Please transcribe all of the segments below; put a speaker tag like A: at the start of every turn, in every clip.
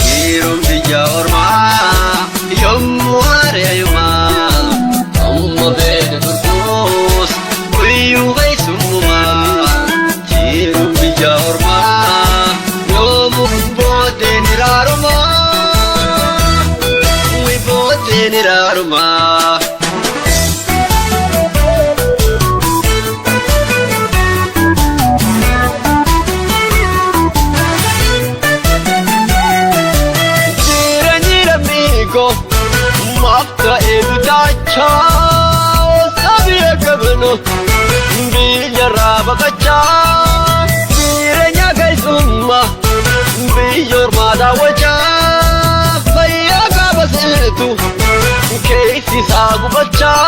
A: Jiruun biyya ormaa yommuu ari'ayumaa amma beeka turtuus guyyuu keessummaa. Jiruun biyya ormaa yommuu booddeen iraarumaa booddeen iraarumaa. Jireenyi lammiikoo maaf ta'ee bitaachaa sabiya qabnu biyyarraa baqachaa jireenya keessummaa biyya ormaa daawwachaa fayyaa qaba seetu keessi isaa gubachaa.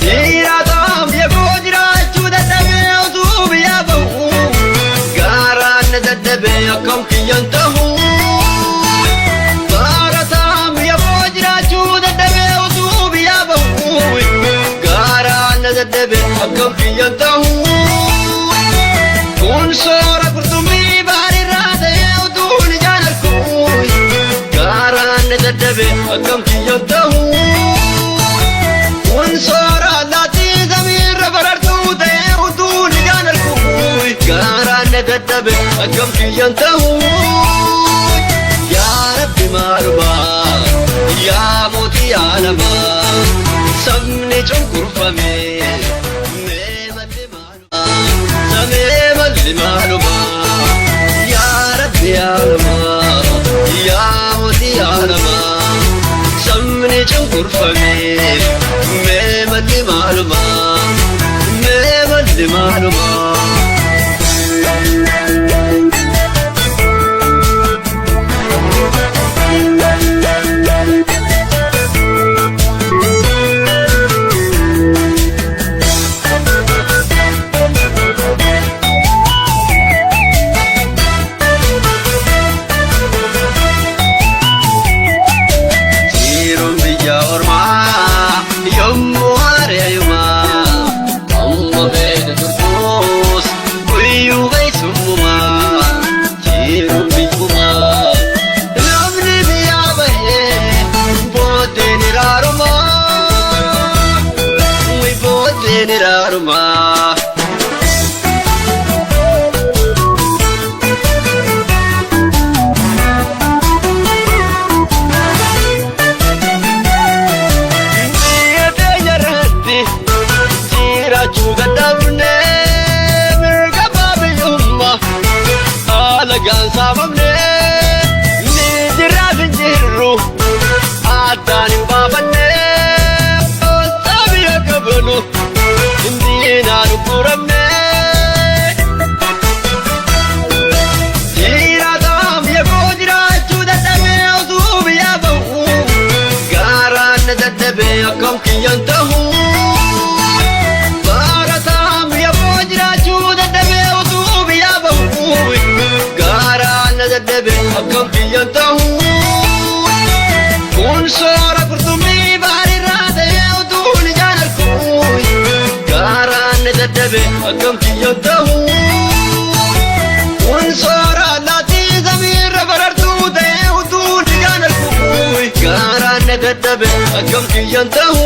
A: Dhiiraataaf yakoo jiraachuu dadhabee utuu biyyaa bahu gaaraan na dadhabee akkam kiyyan tahu. Baarataan yakoo jiraachuu dadhabee utuu biyyaa bahu gaaraan na dadhabee akkam kiyyan tahu. Kun soora qurxummii baarirraa ta'ee utuu ni jaalarku gaaraan na dadhabee akkam kiyyan tahu. Kun soora allaattii samiirra barartuu ta'ee utuu ni jaalarku gaaraan na dadhabe akkam kiyyan ta'u. Yaa Rabbi maalumaa yaa mootii aalamaa sabni cunqurfame mee malli maalumaa samee malli maalumaa yaa Rabbi aalamaa yaa mootii aalamaa sabni cunqurfame mee malli maalumaa mee malli maalumaa. Jiruun biyya ormaa yommuu ari'ayumaa amma beeka turtuus guyyuu keessummaa jiruun biyyumaa namni biyyaa bahee booddeen iraarumaa booddeen iraarumaa. Biyya teenya irratti jiraachuu dadhabne mirga babiyyummaa haala gaansaamamne ni jirraaf hin jirru addaan hin baafanne sabiya qabnu diinaan ukkuramne. Jiraataaf yakoo jiraachuu dadhabee utuu biyyaa bahu gaaraan na dadhabee akkam kiyyan tahu. Baarataan yakoo jiraachuu dadhabee utuu biyyaa bahu gaaraan na dadhabee akkam kiyyan tahu. Kun soora qurxummii baarirraa ta'ee utuu ni jaalarku gaaraan na dadhabee akkam kiyyan tahu. Kun soora allaattii samiirra barartuu ta'ee utuu ni jaalarku gaaraan na dadhabee akkam kiyyan tahu.